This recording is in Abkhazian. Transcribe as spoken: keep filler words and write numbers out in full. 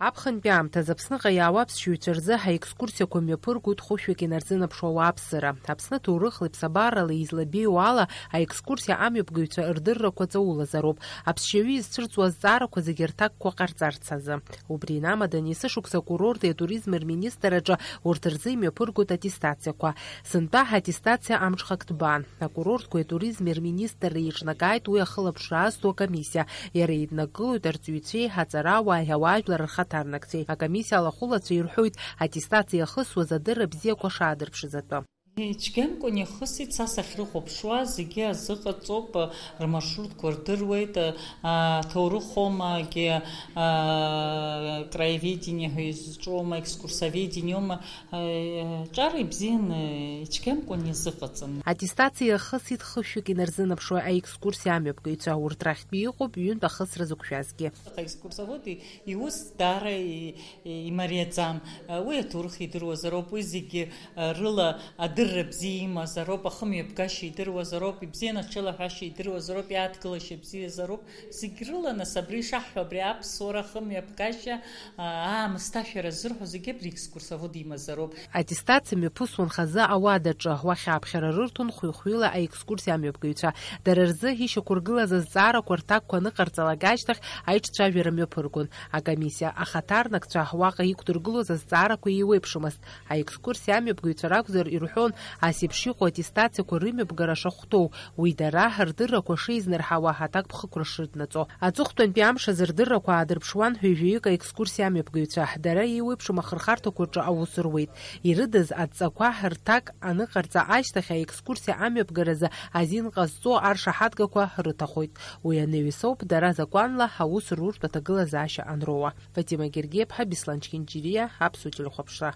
Аԥхынтәи аамҭазы Аԥсныҟа иаауа аԥсшьаҩцәа рзы аекскурсиақәа мҩаԥыргоит хәышәҩык инарзынаԥшуа ауааԥсыра. Аԥсны ҭоурыхлеи ԥсабаралеи излабеиоу ала, аекскурсиа амҩаԥгаҩцәа рдыррақәа ҵаулазароуп, аԥсшьаҩы изцәырҵуа азҵаарақәа зегьы рҭакқәа ҟарҵарц азы. Убри инамаданы, есышықәса акурорти атуризми рминистрраҿы урҭ рзы имҩаԥыргоит аттестациақәа. Сынтәа ҳаттестациа амҽхак ҭбаан. Акурортқәеи атуризми рминистрреи еиҿнакааит уи ахылаԥшра азҭо акомиссиа. Иара иднакылоит арҵаҩцәеи аҵарауааи ауаажәлар рхаҭарнакцәеи. Акомиссиа алахәылацәа ирҳәоит, аттестациа иахысуаз адырра бзиақәа шаадырԥшыз атәы. Ицәгьамкәан ихысит, са сахьрыхәаԥшуа, зегьы азыҟаҵоуп, рмаршрутқәа рдыруеит, аҭоурыхомагьы, краеведение ҳәа изҿоума, экскурсоведениома, ҿар ибзианы, ицәгьамкәан изыҟаҵан. Аттестациа иахысит хышәҩык инарзынаԥшуа аекскурсиа амҩаԥгаҩцәа, урҭ рахьтәи иҟоуп ҩынтә ахысра зықәшәазгьы. Аекскурсовод иус даара имариаӡам. Уи аҭоурых идыруазароуп, уи зегьы рыла адырра бзиа имазароуп, ахымҩаԥгашьа идыруазароуп, ибзианы аҽеилаҳәашьа идыруазароуп, иааҭгылашьа бзиазароуп. Зегь рыла, нас, абри ишаҳҳәо, абри аԥсуара ахымҩаԥгашьа, аамысҭашәара зырҳәо зегьы абри екскурсовод имазароуп. Аттестациа мҩаԥысуан хазы ауадаҿы, уахь ааԥхьара рырҭон хәҩы-хәҩыла аекскурсиа амҩаԥгаҩцәа. Дара рзы ишьақәыргылаз азҵаарақәа рҭакқәа аныҟарҵалак ашьҭахь аиҿцәажәара мҩаԥыргон. Акомиссиа ахаҭарнакцәа уаҟа иқәдыргылоз азҵаарақәа еиуеиԥшымызт. Аекскурсиа амҩаԥгаҩцәа ракәзар, ирҳәон, ас еиԥш иҟоу аттестациақәа рымҩаԥгара шахәҭоу, уи дара рдыррақәа шеизнарҳауа аҭакԥхықәра шрыднаҵо. Аҵыхәтәантәи амш азы рдыррақәа аадырԥшуан ҩажәаҩык аекскурсиа амҩаԥгаҩцәа. Дара еиуеиԥшым ахырхарҭақәа рҿы аус руеит. Ирыдыз адҵақәа рҭак аныҟарҵа ашьҭахь, аекскурсиа амҩаԥгаразы азин ҟазҵо аршаҳаҭгақәа рыҭахоит. Уи анаҩс ауп дара закәанла аус руртә аҭагылазаашьа анроуа. Фатима Гергеиԥҳа, Беслан Чхинџьириа, Аԥсуа телехәаԥшра.